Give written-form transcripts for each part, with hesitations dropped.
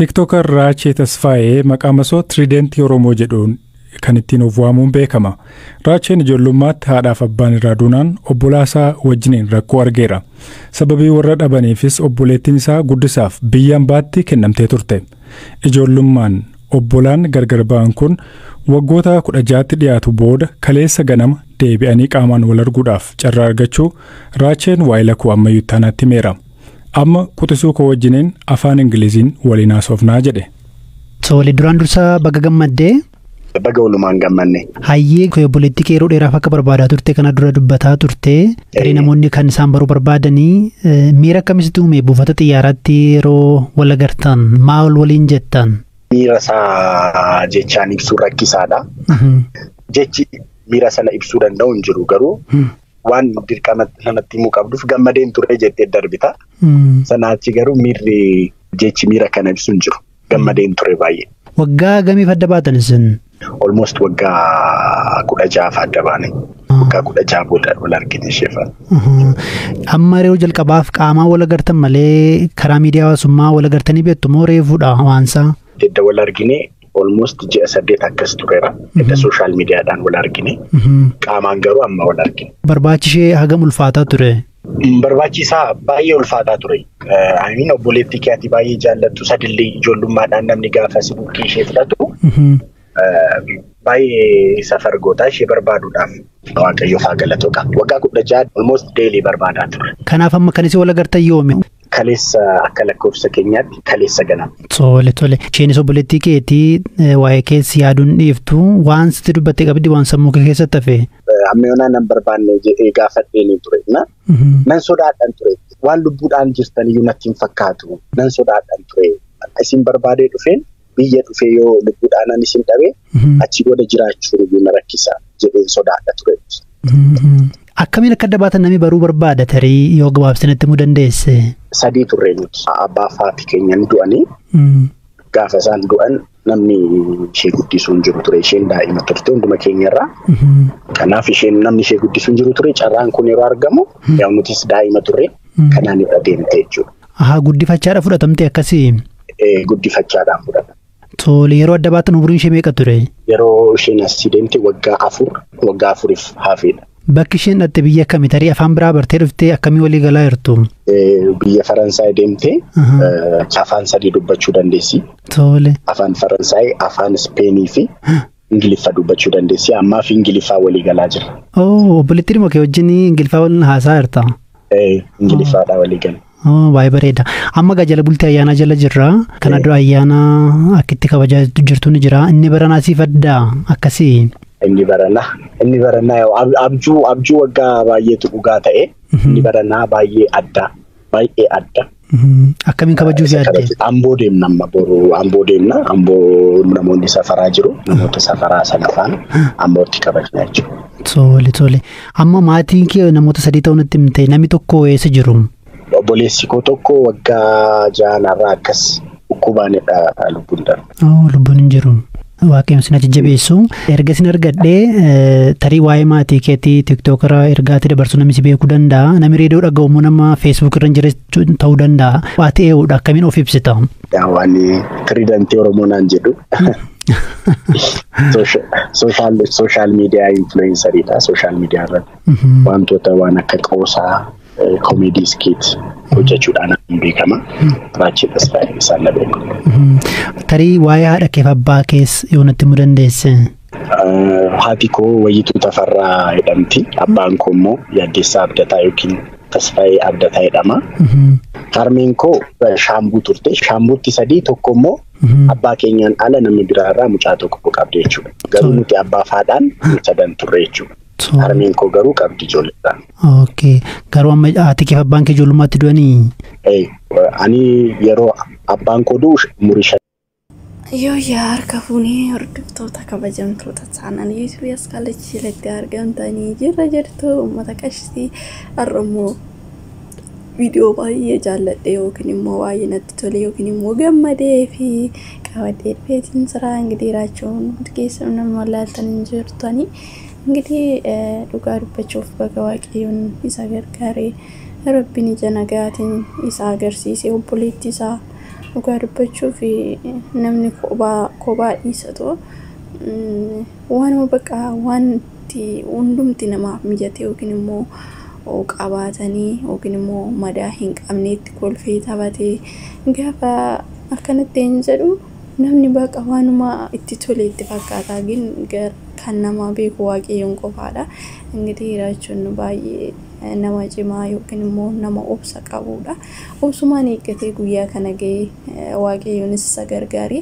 TikToker Raachee Tasfaayee maqaa masoo Tiriidentii Oromoo jedhuun kan ittiin of waamuun beekama. Raacheen ijoollummaatti haadhaaf abbaan irraa duunaan obbolaasaa wajjiniin rakkoo argeera. Sababii warra dhabaniifis obboleettiin isaa guddisaaf biyya hambaatti kennamtee turte. Ijoollummaan obbolaan gargar ba'an kun waggoota 16tti dhiyaatu booda kaleessa ganama deebi'anii qaamaan wal arguudhaaf carraa argachuu Raacheen waa'ee lakuu ammayyuu taanaatti himeera. Amma quxisuu koo wajjiniin afaan Ingiliziin waliin haasofnaa jedhe. Tole, duraan dursaa baga gammaddee. Baga walumaan gammanne. Hayyee, obboleettii kee yeroo dheeraaf akka barbaadaa turte kana dura dubbataa turte. Tarii namoonni kan isaan baruu barbaadanii, miira akkamitti uume buufata xiyyaaraatti yeroo wal agartan, maal waliin jettan? Miira isaa jechaan ibsuu rakkisaadha. Jechi miira sana ibsuu danda'u hin jiru, garuu waan dirqama namatti himuu qabduuf gammadeen ture jettee darbita. Sanaa achi garuu miirri jechi miira kana ibsu hin jiru. Gammadeen ture baay'ee. Waggaa gamiif adda baatan isin? Almost waggaa 16 adda baane. Waggaa 16 booda wal argine ishee faana. Amma yeroo jalqabaaf qaamaan wal agartan malee karaa miidiyaa hawaasummaa wal agartanii beektu moo reefuudha waansaa? Edda wal argine almost ji'a 8 akkas tureera. Edda social mediaadhaan wal argine. Qaamaan garuu amma wal argine. Barbaachishee hagam ulfaataa ture? Barbaachisaa baay'ee ulfaataa ture. I mean, obboleettii kee ati baay'ee jaallattu sadillee ijoollummaadhaan namni gaafa si bukkee ishee fudhatu baay'ee safar gootaa ishee barbaaduudhaaf. Waaqayyoof haa galatu qaba. Waggaa 16 almost daily barbaadaa ture. Kanaaf amma kan isin wal agartan yoomi? Kaleessa, akka lakkoofsa keenyaatti kaleessa ganama. Tole. Isheenis obboleettii keetii waa'ee keessi yaaduun dhiiftu, waan sitti dubbattee qabdi, waan sammuu kee keessatti hafe? Amma yoonaa nan barbaanne jedhee gaafadheen ture. Nan sodaadhan ture. Waan lubbuudhaan jirtan iyyuu natti hin fakkaatu. Nan sodaadhan ture. Isin barbaadee dhufeen biyya dhufee yoo lubbuudhaan ani isin dhabee achi booda jiraachuun iyyuu na rakkisa jedheen sodaadha ture. Akkamiin akka adda baatan namni baruu barbaada, tarii yoo gabaabsinatti himuu dandeesse? Sadii turre nuti. Abbaa fi haati keenyan du'anii, gaafa isaan du'an namni ishee guddisuu hin jiru ture. Isheen daa'ima turte hunduma keenyarraa. Kanaaf isheen namni ishee guddisuu hin jiru ture. Carraan kun yeroo argamu yaa nutis daa'ima turre, kanaan irra deemte jechuudha. Ahaa, guddifachaadha fudhatamte akkasii? Guddifachaadhaan fudhatame. Tole, yeroo adda baatan umuriin ishee meeqa ture? Yeroo isheen asii deemte waggaa 4, waggaa 4f hafeedha. Bakki isheen dhatte biyya akkamii? Tarii afaan biraa bartee dhuftee akkamii walii galaa jirtu? Biyya Faransaay deemtee afaan sadii dubbachuu dandeessi. Afaan Faransaay, afaan Ispeenii fi Ingiliffa dubbachuu dandeessi. Ammaa fi Ingiliffaa walii galaa jira. Oh, obboleettii dhuma kee wajjin Ingiliffaa waliin haasaa jirta? Ingiliffaadhaa walii gala. Oh, baay'ee bareeda. Amma gaa jala bultii ayyaanaa jala jirra. Kana dura ayyaana akkitti kabajaa jirtu ni jira. Inni baranaa siif addaa akkasii? Inni baranaa abjuu waggaa baay'eetu dhugaa ta'e, inni baranaa baay'ee adda. Baay'ee adda. Akkamiin kabajuuf yaadde? Amboo deemna, amma boru Amboo deemna. Amboo namoonni safaraa jiru. Namoota safaraa sana faana Ambootti kabajna jechuudha. Tole. Amma maatiin kee namoota sadii ta'uu natti himte, namni tokko eessa jiru? Obboleessi koo tokko waggaa ja'anarraa akkas dhukkubaanidha lubbuun darbe. Oh, lubbuun hin jiru. Waaqayyoon sin jajjabeessu. Erga sin argadhee, tarii waa'ee maatii keetii TikTokara ergaatti dabarsu namni si beekuu danda'a. Namni reediyoo dhaga'u immoo nama Facebook irra hin jirre ta'uu danda'a. Waati ee'uudha, akkamiin of ibsita? Waan Tiriidantii Oromoo naan jedhu. Social media influenceriidha. Social media irratti wantoota waan akka qoosaa, comedy skit hojjechuudhaan beekama. Raachii Tasfaayee isaan na beeku. Tarii waa'ee haadha keef abbaa kees yoo natti himuu dandeesse? Haati koo Wayituu Tafarraa jedhamti. Abbaan koo immoo Yaaddeessaa Abdataa yookiin Tasfaayee Abdataa jedhama. Harmeen koo Shaambuu turte. Shaambuutti sadii, tokko immoo abbaa keenyaan ala namni biraarraa mucaa tokko qabdi jechuudha. Garuu nuti abbaa fi haadhaan sadan turre jechuudha. Harmeen koo garuu qabdi ijoolleedhaan. Okay. Garuu amma haati kee fi abbaan kee ijoollummaatti du'anii? Ani yeroo abbaan koo du'u umurii 5. Yoo yaa, harka fuunee hordoftoota kabajamtoota channel YouTube Askaalachii jalatti argamtanii, jirra jirtu uummata qashtii? Har'a immoo viidiyoo baay'ee jaalladhe yookiin immoo baay'ee natti tole yookiin immoo gammadee fi qabadhee dhufeetiin jira. እንግዲህ ራቸውን keessa nama wallaaltan hin jirtanii. እንግዲህ dhugaa dubbachuuf baga Waaqayyoon isa gargaaree, Rabbiin ija nagaatiin isa agarsiise obboleetti isaa. Dhugaa dubbachuuf namni kophaa dhiisatu waanuma bakka wanti hundumti namaaf mijate yookiin immoo qabaatanii yookiin immoo madaa hin qabneetti kolfee taphatee gaafa akkanatti hin jedhu namni baqa waanuma itti tole itti fakkaata. Kan nama beeku Waaqayyoon qofaadha. Ingidihi Raachuun baay'ee nama cimaa yookiin immoo nama obsa qabudha. Obsumaan eeggatee guyyaa kana ga'ee Waaqayyoonis isa gargaaree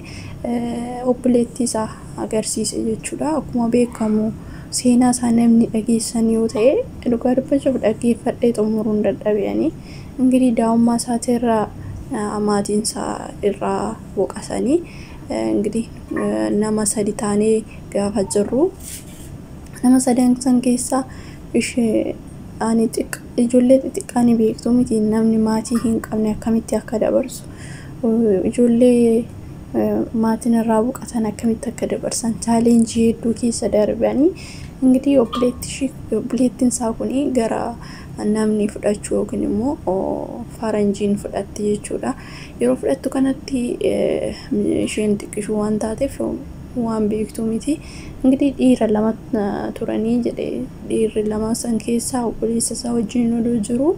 obboleettii isaa agarsiise jechuudha. Akkuma beekamu seenaa isaa namni dhageessan yoo ta'e dhugaa dubbachuuf dhaggeeffadhee xumuruun dadhabanii. Ingidihi daa'ummaa isaatirraa maatiin isaa irraa boqotanii ingidihi nama sadi taanee gaafa jirru nama sadan san keessaa ishee ani ijoollee xixiqqaa ni beektu miti namni maatii hin qabne akkamitti akka dabarsu ijoollee maatiin irraa boqotan akkamitti akka dabarsan chaalenjii hedduu keessa darbanii ingidihi obboleettiin isaa kun gara namni fudhachuu yookiin immoo faranjiin fudhatte jechuudha. Yeroo fudhattu kanatti isheen xiqqishuu waan taateef waan beektu miti. Ingidihi dhiira lama turanii jedhee dhiirri lama san keessaa obboleessa isaa wajjin odoo jiru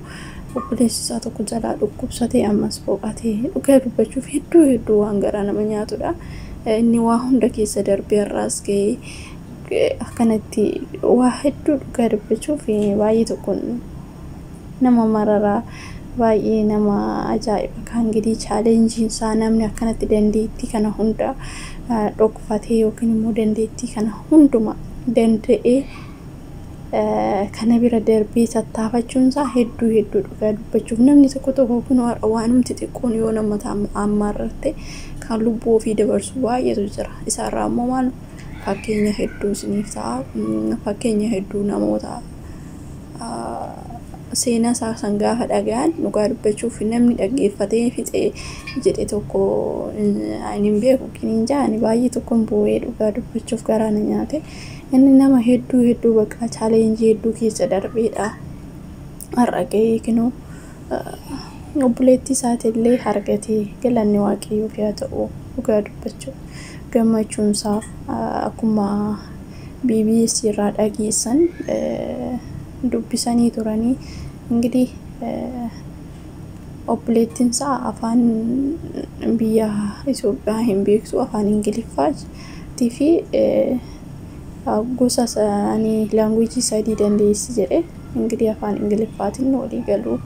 obboleessi isaa tokko jalaa dhukkubsatee ammas boqotee dhugaa dubbachuuf hedduu hedduu waan garaa nama nyaatudha. Inni waa hunda keessa darbee har'aas ga'ee akkanatti waa hedduu dhugaa dubbachuuf baay'ee tokkoon nama mararaa baay'ee nama ajaa'iba. Kan ingidihi chaalenjiin isaa namni akkanatti dandeettii kana hunda dhokfatee yookiin immoo dandeettii kana hunduma danda'ee kana bira darbee tattaafachuun isaa hedduu hedduu dhugaa dubbachuuf namni tokko tokko kun waanumti xiqqoon yoo nama ammaarratte kan lubbuu ofii dabarsu baay'eetu jira. Isaarraa immoo maal fakkeenya hedduu isiniif ta'a. Fakkeenya hedduu namoota seenaa isaa san gaafa dhaga'an dhugaa dubbachuuf namni dhaggeeffatee fixee jedhe tokko ani hin beeku hin jaani baay'ee tokkoon boo'ee dhugaa dubbachuuf garaa na nyaate. Inni nama hedduu hedduu bakka chaalenjii hedduu keessa darbeedha. Har'a ga'ee kinoo obboleettii isaatiillee argatee galanni Waaqayyoof haa ta'u dhugaa dubbachuuf gammachuun isaa akkuma BBC irraa dhageessan dubbisanii turanii ingidihi obboleettiin isaa afaan biyya Itoophiyaa hin beektu afaan Ingiliffaatii fi gosa isaanii laanguweejii sadii dandeessi jedhe ingidihi afaan Ingiliffaatiin walii galu.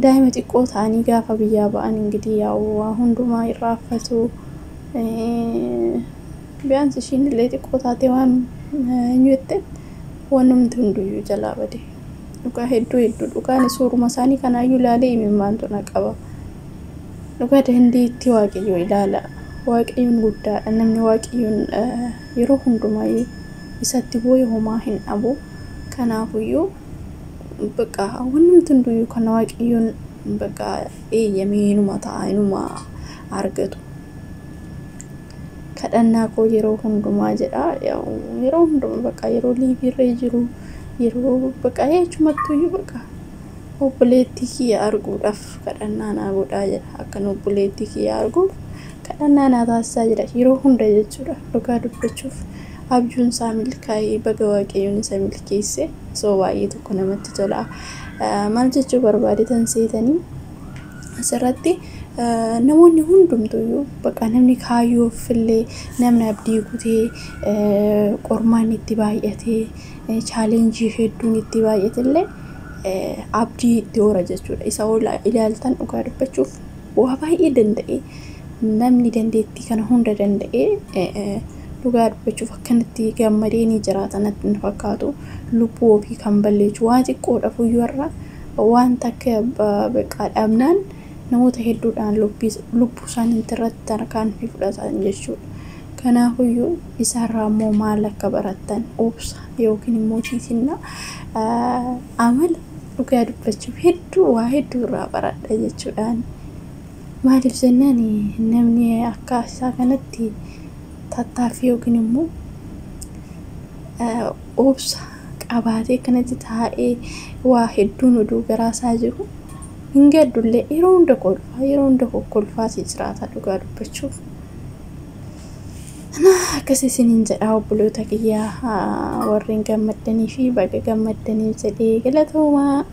Daa'ima xiqqoo ta'anii gaafa biyyaa ba'an ingidihi yaa'u waa hundumaa irraanfatu. Biyyaansi ishiin illee xiqqoo taate waan eenyu jette wanumti hunduyyuu jalaa bade. Dhugaa hedduu hedduu dhugaan suuruma isaanii kanaayyuu ilaalee imimmaantu na qaba. Dhugaa dandeettii Waaqayyoo ilaala. Waaqayyoon guddaadha. Namni Waaqayyoon yeroo hundumaayyuu isatti boo'e homaa hin dhabu. Kanaafuyyuu bakka wanumti hunduyyuu kan Waaqayyoon bakka eeyyamee inuma ta'a inuma argatu. Kadhannaa koo yeroo hundumaa jedha. Yeroo hundumaa bakka yeroo liiviirra jiru yeroo bakka eechumattuyyuu bakka obboleettii kiyya arguudhaaf kadhannaa naa godhaa jedha. Akkan obboleettii kiyya arguuf kadhannaa naa taasisaa jedha yeroo hunda jechuudha. Dhugaa dubbachuuf abjuun isaa milkaa'ee baga Waaqayyoon isa milkeesse osoo baay'ee tokko namatti tola. Maal jechuu barbaadetan seetanii asirratti namoonni hundumtuyyuu bakka namni kaayyoof illee namni abdii kutee qormaan itti baay'atee chaalenjii hedduun itti baay'ate illee abdii itti hora jechuudha. Isa ilaaltan dhugaa dubbachuuf waa baay'ee danda'ee namni dandeettii kana hunda danda'ee dhugaa dubbachuuf akkanatti gammadee ni jiraata natti hin fakkaatu. Lubbuu ofii kan balleessu waa xiqqoodhaaf iyyuu har'a wanta akka beekaa dhabnaan namoota hedduudhaan lubbuu isaanii irratti tarkaanfii fudhatan jechuudha. Kanaafiyyuu isarraa immoo maal akka barattan obsa yookiin immoo tiitinna amala dhugaa dubbachuuf hedduu waa hedduu irraa baradha jechuudhaan. Maaliif jennaan namni akka isaa kanatti tattaaffii yookiin immoo obsa qabaatee kanatti taa'ee waa hedduun oduu garaasaa jiru Hin gaddullee, yeroo hunda kolfaa, yeroo hunda kokkolfaati jiraata dhugaa dubbachuuf. Akkas isiniin jedha obboloota kiyyaa, warreen gammaddanii fi baga gammaddaniif jedhee, galatoomaa.